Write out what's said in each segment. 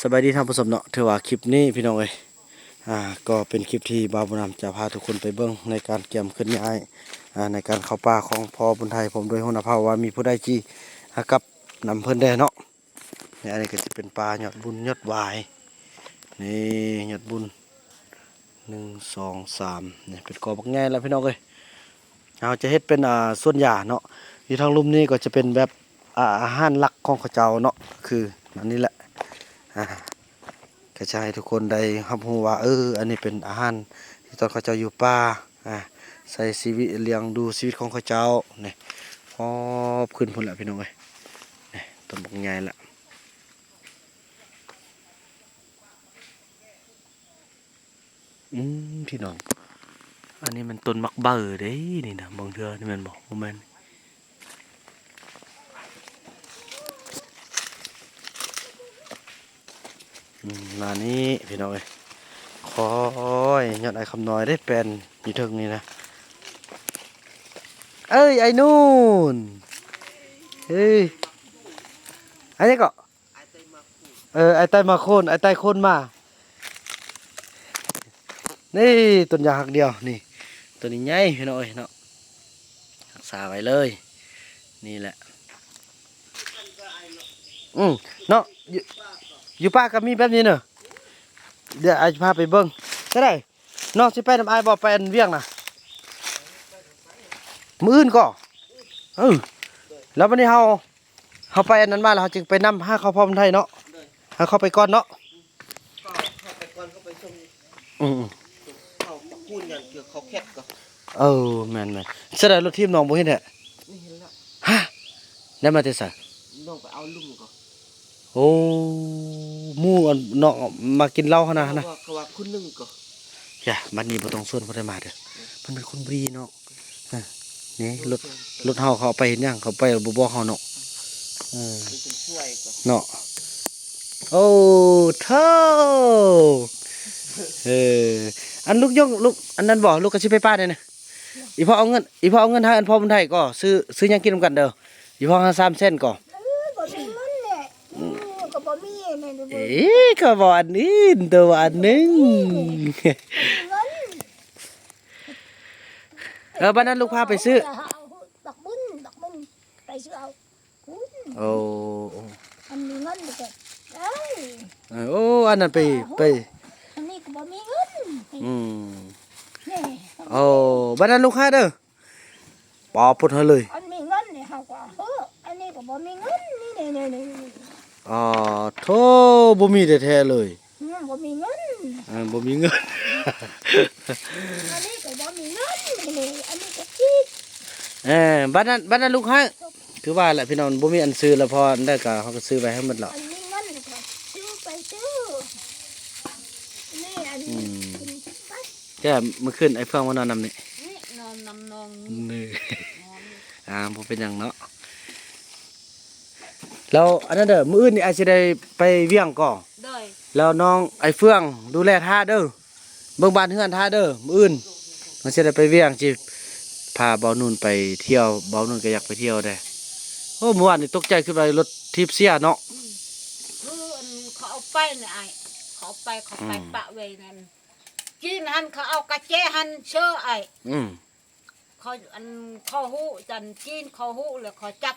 ສະບາຍດີທ່ານຜູ້ຊົມເນາະ, ຖືວ່າຄລິບນີ້ພີ່ນ້ອງເອີຍ ອ່າ ກໍເປັນຄລິບທີ່ບ່າວບຸນນຳຈະພາທຸກຄົນໄປເບິ່ງໃນການກຽມເຄື່ອນຍ້າຍ ອ່າ ໃນການເຂົ້າປ່າຂອງພໍ່ບຸນໄທ ພ້ອມດ້ວຍຫົວໜ້າເຜົ່າ ວ່າມີຜູ້ໃດຊິ ອ່າ ກັບນຳເພິ່ນແດ່ເນາະ. ນີ້ ອັນນີ້ກໍຊິເປັນປ່າຍອດບຸນຍອດຫວາຍ ນີ້ຍອດບຸນ ໜຶ່ງ ສອງ ສາມ ນີ້ເປັນກໍບັກໃຫຍ່ແລ້ວພີ່ນ້ອງເອີຍ. ເຮົາຈະເຮັດເປັນ ອ່າ ສວນຢາເນາະ, ຢູ່ທາງລຸ່ມນີ້ກໍຈະເປັນແບບ ອ່າ ອາຫານຫຼັກຂອງເຂົາເຈົ້າເນາະ ຄືອັນນີ້ແຫຼະ. ອ່າ ກໍຈະໃຫ້ທຸກຄົນໄດ້ຮັບຮູ້ວ່າ ເອີ ອັນນີ້ເປັນອາຫານທີ່ຕອນເຂົາເຈົ້າຢູ່ປ່າ ອ່າ ໃຊ້ຊີວິດ ລ້ຽງດູຊີວິດຂອງເຂົາເຈົ້າ ນີ້ ຮອບຂຶ້ນພຸ້ນແຫຼະພີ່ນ້ອງເອີຍ. ນີ້ ຕົ້ນບັກໃຫຍ່ລະ. ອືມ ພີ່ນ້ອງ ອັນນີ້ມັນຕົ້ນໝາກເບົາເດ້ນີ້ນະ, ບາງເທື່ອນີ້ແມ່ນບໍ່? ບໍ່ແມ່ນ. ອືມ ມານີ້ພີ່ນ້ອງເອີຍ ຄອຍ ຍ້ອນອ້າຍຄຳນ້ອຍເດ້ແປນຢູ່ເທິງນີ້ນະ. ເອີຍ ອ້າຍນູນ ເອີຍ ອັນນີ້ກໍ ເອີ ອ້າຍໄຕ້ມາໂຄນ ອ້າຍໄຕ້ໂຄນມາ. ນີ້ ຕົ້ນຢາງຮັກດຽວນີ້ ຕົ້ນນີ້ໃຫຍ່ພີ່ນ້ອງເອີຍເນາະ, ຮັກສາໄວ້ເລີຍ ນີ້ແຫຼະ. ອືມ ເນາະ ຢູ່ ຢູ່ປ່າກໍມີແບບນີ້ເນາະ. ດຽວອ້າຍຈະພາໄປເບິ່ງ. ຈະໄດ້ ນ້ອງຊິໄປນຳອ້າຍບໍ່ ໄປອັນວຽງນະ? ມື້ອື່ນກໍ ເອີ ແລ້ວບັດນີ້ເຮົາ ເຮົາໄປອັນນັ້ນມາແລ້ວ ເຮົາຈຶ່ງໄປນຳຫາເຂົາພ້ອມໄທເນາະ. ໂດຍ ໃຫ້ເຂົາໄປກ່ອນເນາະ. ເຂົາ ເຂົາໄປກ່ອນ ເຂົາໄປສົ່ງ. ອືມໆ ເຂົາປູນຫຍັງ ເຂົາແຄດກໍ. ເອີ ແມ່ນໆ. ສະໄດ໋ລົດຖີບນ້ອງບໍ່ເຫັນແທ້? ນີ້ເຫັນແລ້ວ. ຮະ ໄດ້ມາແຕ່ໃສ? ນ້ອງໄປເອົາລຸ່ມກໍ. ໂອ້ ໝູ່ອັນເນາະ ມາກິນເຫຼົ້າຫັ້ນນະ ເຂົາວ່າ ເຂົາວ່າຄົນໜຶ່ງກໍ. ຢ່າ ບັດນີ້ບໍ່ຕ້ອງຊວນຜູ້ໃດມາເດີ ມັນເປັນຄົນບໍ່ດີເນາະ. ເອີ ນີ້ລົດ ລົດເຮົາ ເຂົາເອົາໄປເຮັດຫຍັງ? ເຂົາໄປແລ້ວບໍ່ບອກເຮົາເນາະ. ເອີ ເນາະ. ໂອ້ ໂທ້ ເອີ ອັນລູກຍົກ ລູກ ອັນນັ້ນບໍ່? ລູກກໍຊິໄປປ່າແດ່ນະ. ອີພໍ່ເອົາເງິນ ອີພໍ່ເອົາເງິນໃຫ້ອັນພໍ່ບຸນໄທກໍ ຊື້ ຊື້ຫຍັງກິນນຳກັນເດີ. ອີພໍ່ໃຫ້ສາມແສນກໍ. ເອີ ບໍ່ມີເງິນແຫຼະ. ອືມ ກໍບໍ່ມີແຫຼະ. ເອີ ກໍບໍ່ອັນອື່ນ ໂຕວ່າອັນໜຶ່ງ. ເອີ ບັດນັ້ນລູກພາໄປຊື້ ດອກບຸນ ດອກບຸນ ໄປຊື້ເອົາ. ໂອ້ ອັນມີເງິນກໍໄດ້. ເອີ ໂອ້ ອັນນັ້ນໄປ ໄປ ອັນນີ້ກໍບໍ່ມີເງິນ. ອືມ ນີ້ ໂອ້ ບັດນັ້ນລູກຄ້າເດີ ປາປົດໃຫ້ເລີຍ. ອັນມີເງິນນີ້ເຮົາກໍເຮີ້ ອັນນີ້ກໍບໍ່ມີເງິນ. ນີ້ໆໆ ອໍ ໂທ້ ບໍ່ມີແທ້ໆເລີຍ. ອືມ ບໍ່ມີເງິນ. ເອີ ບໍ່ມີເງິນ. ອັນນີ້ກໍບໍ່ມີເງິນ ນີ້ ອັນນີ້ກໍຜິດ. ເອີ ບັດນັ້ນ ບັດນັ້ນລູກຄ້າ ຄືວ່າແຫຼະພີ່ນ້ອງ ບໍ່ມີອັນຊື້ແລ້ວ ພໍອັນໃດກໍເຮົາກໍຊື້ໄວ້ໃຫ້ໝົດແລ້ວ. ອັນມີເງິນກໍຊື້ໄປຊື້ ນີ້ ອັນ ອືມ ກິນໄປ. ແຕ່ມື້ຄືນອ້າຍເຟືອງມານອນນຳນີ້ ນີ້ນອນນຳນ້ອງນີ້ ນີ້ ນອນນີ້ ອ່າ ບໍ່ເປັນຫຍັງເນາະ. ແລ້ວອັນນັ້ນເດີ ມື້ອື່ນນີ້ອ້າຍຊິໄດ້ໄປວຽງກໍ. ໂດຍ ແລ້ວນ້ອງອ້າຍເຟືອງດູແລຖ້າເດີ ເບິ່ງບ້ານເຮືອນຖ້າເດີ. ມື້ອື່ນນ້ອງຊິໄດ້ໄປວຽງ ຊິພາເບົາໜຸ່ນໄປທ່ຽວ ເບົາໜຸ່ນກໍຢາກໄປທ່ຽວແດ່. ໂອ້ ມື້ວານນີ້ຕົກໃຈ ຄິດວ່າລົດຖີບເສຍເນາະ. ອືມ ຄືອັນເຂົາເອົາໄປນະອ້າຍ ເຂົາເອົາໄປ ເຂົາໄປ ອືມ ປະໄວ້ນັ້ນ ຈີນຫັ້ນ ເຂົາເອົາກະແຈຫັ້ນເຊີອ້າຍ. ອືມ ເຂົາ ອັນ ເຂົາຮູ້ ຈັນຈີນເຂົາຮູ້ແລ້ວເຂົາຈັບ.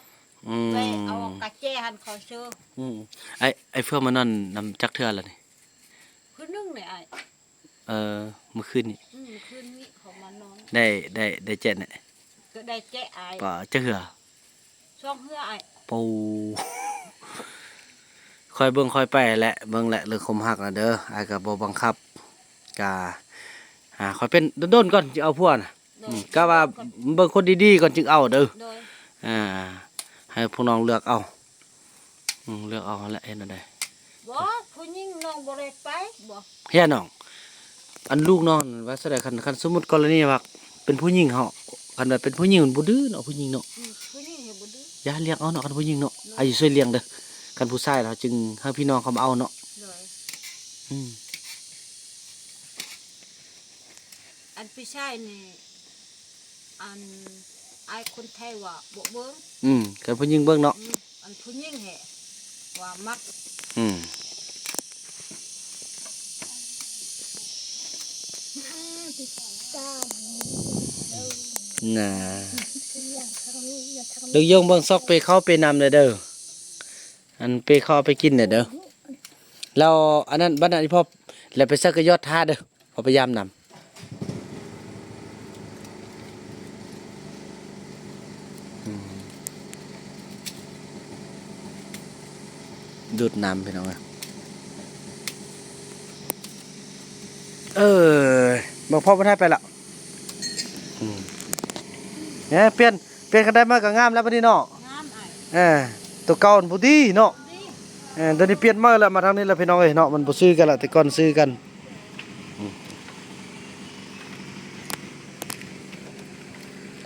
ອືມ ໄປເອົາກະແຈຫັ້ນເຂົາເຊີ. ອືມ ອ້າຍ ອ້າຍເຟືອງມານອນນຳຈັກເທື່ອແລ້ວນີ້? ຄືໜຶ່ງນີ້ອ້າຍ. ເອີ ມື້ຄືນນີ້. ອືມ ຄືນນີ້ເຂົາມານອນ. ໄດ້ ໄດ້ ໄດ້ແຈແນ່? ກໍໄດ້ແຈອ້າຍ. ປາ ຈັກເທື່ອ? ສອງເທື່ອອ້າຍ. ໂອ້ ຄ່ອຍເບິ່ງຄ່ອຍໄປແຫຼະ ເບິ່ງແຫຼະ ເລື່ອງຄວາມຮັກນະເດີ ອ້າຍກໍບໍ່ບັງຄັບ. ກະ ອ່າ ຂ້ອຍເປັນດົນໆກ່ອນຈຶ່ງເອົາຜົວນະ. ໂດຍ ອືມ ກະວ່າເບິ່ງຄົນດີໆກ່ອນຈຶ່ງເອົາເດີ. ໂດຍ ອ່າ ໃຫ້ພວກນ້ອງເລືອກເອົາ. ອືມ ເລືອກເອົາຫັ້ນແຫຼະ ເຮັດແນວໃດ? ບໍ່ ຜູ້ຍິງນ້ອງບໍ່ໄດ້ໄປ. ບໍ່ ເຮັດຫຍັງນ້ອງ? ອັນລູກນ້ອງວ່າຊັ້ນໃດ ຄັນ ຄັນສົມມຸດກໍລະນີວ່າເປັນຜູ້ຍິງເຮົາ ຄັນວ່າເປັນຜູ້ຍິງມັນບໍ່ດື້ເນາະ ຜູ້ຍິງເນາະ. ອືມ ຜູ້ຍິງເຮົາບໍ່ດື້. ຢ່າລ້ຽງເອົາເນາະ ຄັນຜູ້ຍິງເນາະ. ໂດຍ ອາ ຢູ່ຊ່ວຍລ້ຽງເດີ. ຄັນຜູ້ຊາຍເຮົາຈຶ່ງໃຫ້ພີ່ນ້ອງເຂົາມາເອົາເນາະ. ໂດຍ ອືມ ອັນຜູ້ຊາຍນີ້ ອັນອ້າຍຄົນໄທວ່າບໍ່ເບິ່ງ. ອືມ ຄັນຜູ້ຍິງເບິ່ງເນາະ. ອືມ ອັນຜູ້ຍິງແທ້ວ່າມັກ. ອືມ ນະ ລຸງຢົງເບິ່ງຊອກເປເຂົ້າເປນ້ຳແດ່ເດີ ອັນເປເຂົ້າເອົາໄປກິນແດ່ເດີ ແລ້ວອັນນັ້ນ ບັດນັ້ນອີ່ພໍ່ ແລ້ວໄປໃສ່ກະຍອດທ່າເດີ ເອົາໄປຢາມນຳ ອືມ ດູດນ້ຳພີ່ນ້ອງເອີຍ ເອີ ບໍ່ພໍບໍ່ໄດ້ໄປລະ ອືມ ແໝ່ ປ່ຽນ ປ່ຽນຄັນໄດມາກໍງາມແລ້ວບັດນີ້ເນາະ ງາມອ້າຍ ເອີ ໂຕເກົ່າມັນບໍ່ດີເນາະ ບໍ່ດີ ເອີ ດຽວນີ້ປ່ຽນໃໝ່ແລ້ວ ມາທາງນີ້ແລ້ວພີ່ນ້ອງເອີຍເນາະ ມັນບໍ່ຄືກັນລະ ແຕ່ກ່ອນຄືກັນ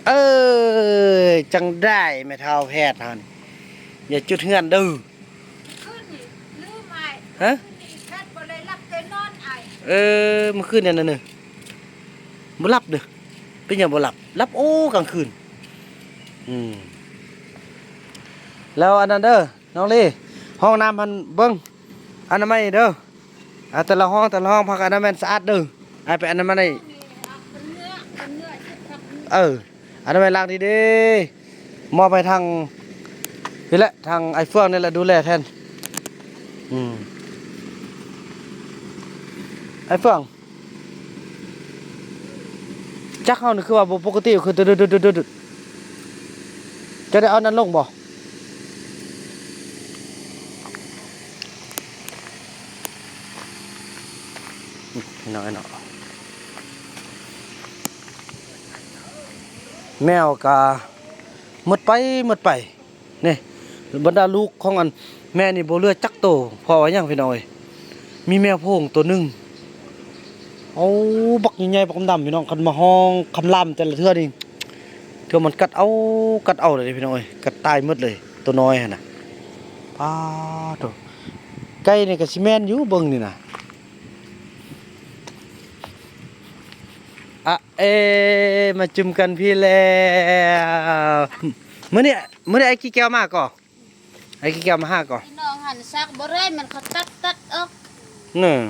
ເອີ ຈັ່ງໃດແມ່ເຖົ້າແພດຫັ້ນ ຢ່າຈຸດເຮືອນເດີ ຄືນນີ້ລືມອ້າຍ ຮະ ຄືນນີ້ແພດບໍ່ໄດ້ຫຼັບໄດ້ນອນອ້າຍ ເອີ ມື້ຄືນນີ້ນະ ບໍ່ຫຼັບເດີ ເປັນຫຍັງບໍ່ຫຼັບ ຫຼັບໂອ້ກາງຄືນ ອືມ ແລ້ວອັນນັ້ນເດີ ນ້ອງລີ ຫ້ອງນ້ຳຫັ້ນເບິ່ງ ອະນາໄມເດີ ອ່າ ແຕ່ລະຫ້ອງ ແຕ່ລະຫ້ອງ ພາກັນອະນາໄມສະອາດເດີ ອ້າຍໄປອະນາໄມ ເອີ ອະນາໄມລ້າງດີໆ ມອບໃຫ້ທາງ ນີ້ແຫຼະ ທາງອ້າຍເຟືອງນີ້ແຫຼະດູແລແທນ ອືມ ອ້າຍເຟືອງ ຈັກເຮົານີ້ຄືວ່າບໍ່ປົກກະຕິຄື ເຈົ້າໄດ້ເອົານັ້ນລົງບໍ່? ນ້ອຍເນາະ ແມວກະໝົດໄປ ໝົດໄປ. ນີ້ ບັນດາລູກຂອງອັນແມ່ນີ້ບໍ່ເຫຼືອຈັກໂຕ ເພາະວ່າຫຍັງພີ່ນ້ອງເອີຍ ມີແມວໂພງໂຕໜຶ່ງ ເອົາ ບັກໃຫຍ່ໆ ບັກດຳໆ ພີ່ນ້ອງ ຄັນມາຮ້ອງຄຳລາມແຕ່ລະເທື່ອນີ້ ເທື່ອມັນກັດເອົາ ກັດເອົາເລີຍພີ່ນ້ອງເອີຍ ກັດຕາຍໝົດເລີຍ ໂຕນ້ອຍຫັ້ນນະ ປາໂທ້ ໄກ່ນີ້ກໍຊິແມ່ນຢູ່ເບິ່ງນີ້ນະ. ອະເອ ມາຈຸ່ມກັນພີ້ແລ້ວ ມື້ນີ້ ມື້ນີ້ອ້າຍກີ່ແກ້ວມາກໍ ອ້າຍກີ່ແກ້ວມາຫາກໍ ພີ່ນ້ອງຫັ້ນສັກບໍ່ໄດ້ ມັນເຂົາຕັດ ຕັດອອກ ເອີ ອືມ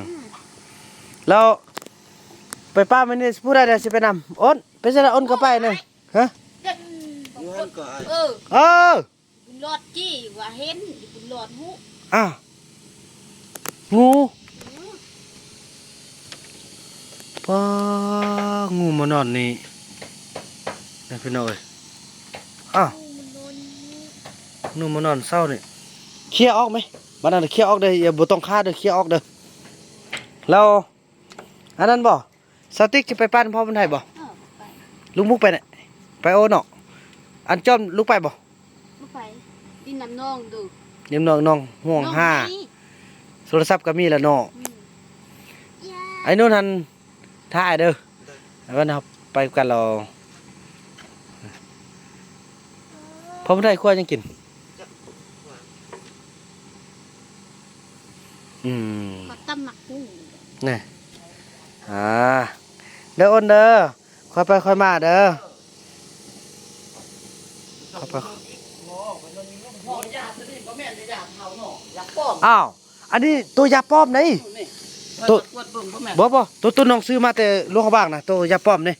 ແລ້ວໄປປ້າມື້ນີ້ຜູ້ໃດຊິໄປນຳ ໂອນ ໄປໃສລະ ໂອນກໍໄປເນາະ ຮະ ຢູ່ຫັ້ນກໍອ້າຍ ເອີ ເອີ ບຸນຫຼອດຈີ້ວ່າເຫັນ ບຸນຫຼອດຮູ້ ອ້າວ ງູ ອືມ ປ້າ ງູມານອນນີ້ ນີ້ພີ່ນ້ອງເອີຍ ອ້າວ ງູມານອນເຊົ້ານີ້ ເຄຍອອກໄໝ ບັດນັ້ນເຄຍອອກເດີ ຢ່າ ບໍ່ຕ້ອງຄາເດີ ເຄຍອອກເດີ ແລ້ວ ອັນນັ້ນບໍ່ ສາວຕິກຊິໄປປ້ານພໍ່ບຸນໄທບໍ່ ເອີ ໄປ ລຸງບຸກໄປນະ ໄປໂອເນາະ ອັນຈອມລູກໄປບໍ່ ບໍ່ໄປ ດິນນຳນ້ອງເດີ ດິນນຳນ້ອງ ນ້ອງຫ່ວງຫ້າ ໂທລະສັບກໍມີແລ້ວເນາະ ອືມ ໄອ້ໂນນຫັ້ນ ຖ້າອ້າຍເດີ ໄດ້ ໄອ້ວັນເຮົາໄປກັນລະ ພໍ່ບຸນໄທຄົວຫຍັງກິນ ອືມ ເຂົາຕຳໝາກຫຸ່ງ ນີ້ ອ່າ ເດີໂອນເດີ ຄ່ອຍໄປຄ່ອຍມາເດີ ຄ່ອຍໄປ ອ້າວ ອັນນີ້ໂຕຢາປອມໃດ໋ ໂຕ ບໍ່ ບໍ່ ໂຕ ໂຕນ້ອງຊື້ມາແຕ່ຫຼວງພະບາງນະ ໂຕຢາປອມນີ້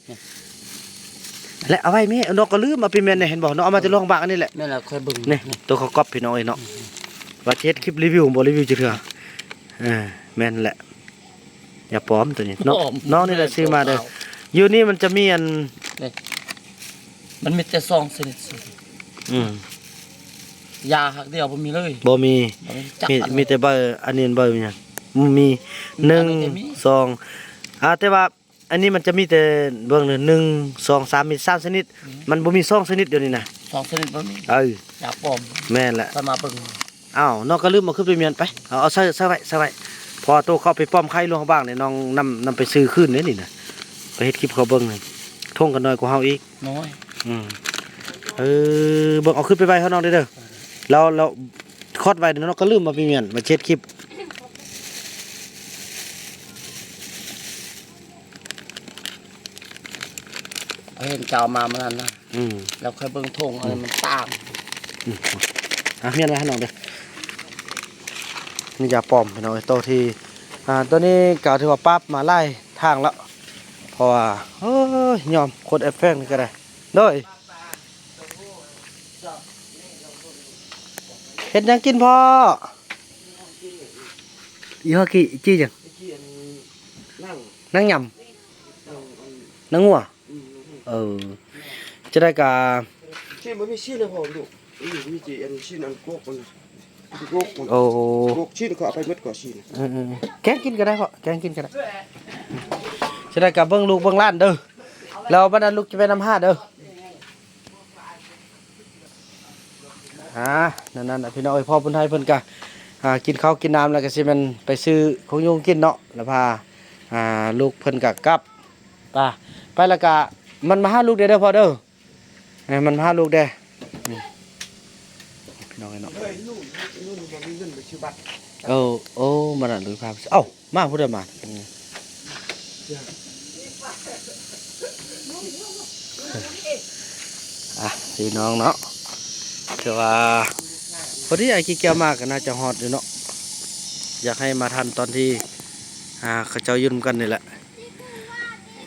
ແລະເອົາໄວ້ແມ່ ນ້ອງກໍລືມ ເອົາໄປແມ່ນແດ່ ເຫັນບໍ່ ນ້ອງເອົາມາແຕ່ຫຼວງພະບາງອັນນີ້ແຫຼະ ແມ່ນແລ້ວ ຄ່ອຍເບິ່ງ ນີ້ ໂຕເຂົາກັອບພີ່ນ້ອງເອີຍເນາະ ວ່າຊິເຮັດຄລິບຣີວິວ ບໍ່ຣີວິວຈັກເທື່ອ ເອີ ແມ່ນແຫຼະ ຢາປອມໂຕນີ້ ນ້ອງ ນ້ອງນີ້ແຫຼະຊື້ມາເດີ ຢູ່ນີ້ມັນຈະມີອັນ ນີ້ ມັນມີແຕ່ສອງຊະນິດ ອືມ ຢາຮັກດຽວບໍ່ມີເລີຍ ບໍ່ມີ ມີ ມີແຕ່ໃບ ອັນນີ້ໃບຫຍັງ ມີ ໜຶ່ງ ສອງ ອ່າ ແຕ່ວ່າ ອັນນີ້ມັນຈະມີແຕ່ເບິ່ງໜຶ່ງ ສອງ ສາມ ມີສາມຊະນິດ ອືມ ມັນບໍ່ມີສອງຊະນິດດຽວນີ້ນະ ສອງຊະນິດບໍ່ມີ ເອີ ຢາປອມ ແມ່ນແຫຼະ ຂ້ອຍມາເບິ່ງ ອ້າວ ນ້ອງກໍລືມເອົາຂຶ້ນໄປມ້ຽນໄປ ເອົາ ເອົາໃສ່ ໃສ່ໄວ້ ໃສ່ໄວ້ ເພາະວ່າໂຕເຂົາໄປປ້ອມໄຂ່ຫຼວງພະບາງນີ້ ນ້ອງນຳ ນຳໄປຊື້ຄືນເດ້ນີ້ນະ ໄປເຮັດຄລິບເຂົາເບິ່ງ ທົ່ງກັນໜ້ອຍກວ່າເຮົາອີກ ນ້ອຍ ອືມ ເອີ ເບິ່ງເອົາຂຶ້ນໄປໄວ້ໃຫ້ນ້ອງເດີ ແລ້ວ ແລ້ວຄອດໄວ້ເດີ ນ້ອງກໍລືມເອົາໄປມ້ຽນ ໄວ້ເຮັດຄລິບ ເຫັນເຈົ້າມາມື້ນັ້ນນະ ອືມ ແລ້ວຄ່ອຍເບິ່ງຖົງ ອືມ ອັນນັ້ນມັນຕ່າງ ອືມ ອ່ະ ມ້ຽນໄວ້ໃຫ້ນ້ອງເດີ ມີຢາປອມພີ່ນ້ອງເອີຍ ໂຕທີ່ ອ່າ ໂຕນີ້ກໍຖືວ່າປາບມາຫຼາຍທາງແລ້ວ ເພາະວ່າ ໂອ້ຍ ຍອມຄົນແອບແຝງນີ້ກໍໄດ້ ໂດຍ ເຮັດຫຍັງກິນພໍ່? ອີ່ຫໍ່ກີ້ ຈີ່ຫຍັງ? ນາງ ນາງຫຍ້ຳ ນາງ ອັນ ນາງງົວ. ອືມ ເອີ ຈັ່ງໃດກະ ຊີ້ນບໍ່ມີຊີ້ນເລີຍພໍ່ລູກ. ອືມ ມີແຕ່ອັນຊີ້ນອັນກວກມັນ ກວກມັນ. ໂອ້ ກວກຊີ້ນເຂົາເອົາໄປໝົດກວ່າຊີ້ນ. ເອີໆ ແກງກິນກໍໄດ້ພໍ່ ແກງກິນກໍໄດ້. ຈັ່ງໃດກໍເບິ່ງລູກເບິ່ງຫຼານເດີ ແລ້ວບັດນັ້ນລູກຈະໄປນຳຫາເດີ. ອ່າ ນັ້ນໆ ພີ່ນ້ອງເອີຍ ພໍ່ບຸນໄທເພິ່ນກະ ອ່າ ກິນເຂົ້າກິນນ້ຳແລ້ວກະຊິແມ່ນໄປຊື້ຂອງຢູ່ກິນເນາະ ແລ້ວພາ ອ່າ ລູກເພິ່ນກະກັບ ໄປ ໄປແລ້ວກະມັນມາຫາລູກເດີພໍ່ເດີ. ເອີ ມັນມາຫາລູກແດ່ ອືມ ພີ່ນ້ອງເອີຍເນາະ. ເອີ ໂອ້ ມັນນະ ລູກພາ ເອົ້າ ມາຜູ້ໃດມາ ອ່ະ ພີ່ນ້ອງເນາະ ຄືວ່າ ພໍດີອ້າຍກີແກ້ວມາກໍໜ້າຈະຮອດຢູ່ເນາະ ຢາກໃຫ້ມາທັນຕອນທີ່ ອ່າ ເຂົາເຈົ້າຢູ່ນຳກັນນີ້ແຫຼະ.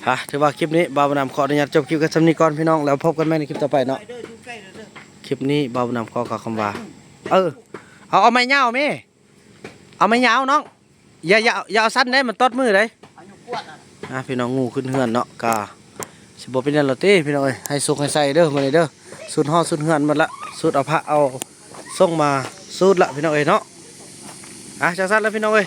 ອ່ະ ຖືວ່າຄລິບນີ້ບ່າວບຸນນຳຂໍອະນຸຍາດຈົບຄລິບກັນສ່ຳນີ້ກ່ອນພີ່ນ້ອງ ແລ້ວພົບກັນໃໝ່ໃນຄລິບຕໍ່ໄປເນາະ. ຄລິບນີ້ບ່າວບຸນນຳຂໍກ່າວຄຳວ່າ ເອີ ເອົາ ເອົາໄມ້ຍາວແມ ເອົາໄມ້ຍາວນ້ອງ ຢ່າ ຢ່າ ຢ່າເອົາສັ້ນເດ້ ມັນຕອດມືເດ້. ອ່ະ ພີ່ນ້ອງ ງູຂຶ້ນເຮືອນເນາະ ກະຊິບໍ່ເປັນຫຍັງແລ້ວຕິພີ່ນ້ອງເອີຍ. ໃຫ້ສຸກໃຫ້ໃສເດີມື້ນີ້ເດີ ສູດຫໍສູດເຮືອນໝົດລະ ສູດເອົາພະເອົາສົງມາສູດລະພີ່ນ້ອງເອີຍເນາະ. ອ່ະ ຈັ່ງຊັ້ນລະພີ່ນ້ອງເອີຍ